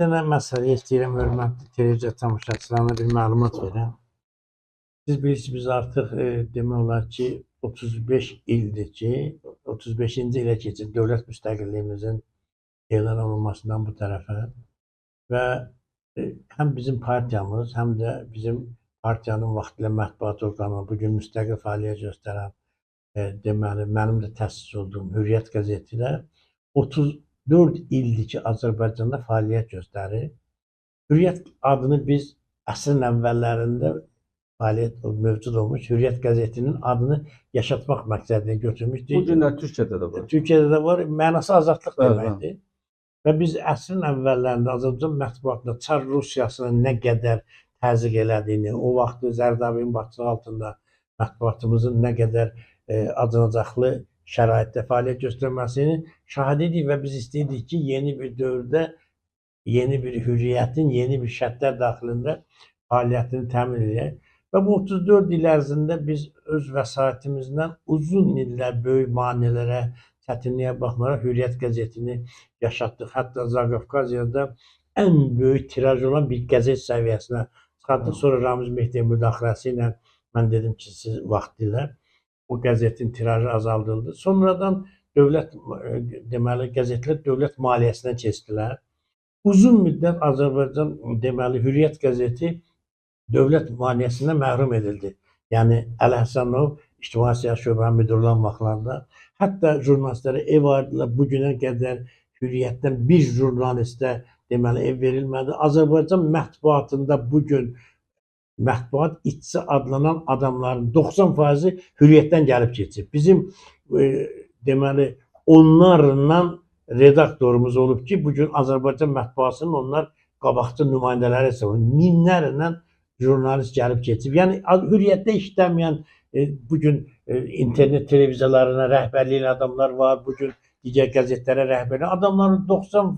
Dənə məsələ istəyirəm hörmətli televiziya tamaşaçılarına bir məlumat verəm. Siz bilirsiniz, biz artıq demək olar ki, 35 ildir ki, 35-ci ilə keçir dövlət müstəqilliyimizin elan olunmasından bu tərəfə və həm bizim partiyamız, həm də bizim partiyanın vaxtilə mətbuat orqanı, bu gün müstəqil fəaliyyət göstərən, deməli, mənim də təsis olduğum Hürriyyət qəzeti də 34 ildir ki, Azərbaycanda fəaliyyət göstərir. Hürriyyət adını biz əsrin əvvəllərində fəaliyyət mövcud olmuş Hürriyyət qəzetinin adını yaşatmaq məqsədini götürmüşdük. Bu günlər Türkiyədə də var. Türkiyədə də var. Mənası azadlıq Bəli, deməkdir. Və biz əsrin əvvəllərində Azərbaycan mətbuatında Çar Rusiyasının nə qədər təzyiq elədiyini, o vaxt Zərdabinin başçılığı altında mətbuatımızın nə qədər acınacaqlı şəraitdə fəaliyyət göstərməsini şahid idik və biz istəyirdik ki, yeni bir dövrdə yeni bir hürriyyətin, yeni bir şərtlər daxilində fəaliyyətini təmin edək. Və bu 34 il ərzində biz öz vəsaitimizdən uzun illər böyük maneələrə, çətinliyə baxmayaraq Hürriyyət qəzetini yaşatdıq. Hətta Zaqafqaziyada ən böyük tiraj olan bir qəzet səviyyəsinə çıxartdıq. Sonra Ramiz Mehdiyev müdaxiləsi ilə mən dedim ki, siz vaxtilə o qəzetin tirajı azaldıldı. Sonradan dövlət deməli qəzetlər dövlət maliyyəsinə keçdilər. Uzun müddət Azərbaycan deməli Hürriyyət qəzeti dövlət maliyyəsindən məhrum edildi. Yəni Əli Həsənov İctimai Siyasi Şöbənin müdiri olan vaxtlarda hətta jurnalistlərə ev ayırdılar. Bu günə qədər Hürriyyətdən bir jurnalistə deməli ev verilmədi. Azərbaycan mətbuatında bu gün mətbuat işçi adlanan adamların 90%-i Hürriyyətdən gəlib keçib. Bizim deməli onlarla redaktorumuz olub ki, bu gün Azərbaycan mətbuatının onlar qabaqcıl nümayəndələri hesab olunur. Minlərlə jurnalist gəlib keçib. Yəni Hürriyyətdə işləməyən bu gün internet televiziyalarına rəhbərlik edən adamlar var, bu gün digər qəzetlərə rəhbərlik adamların 90%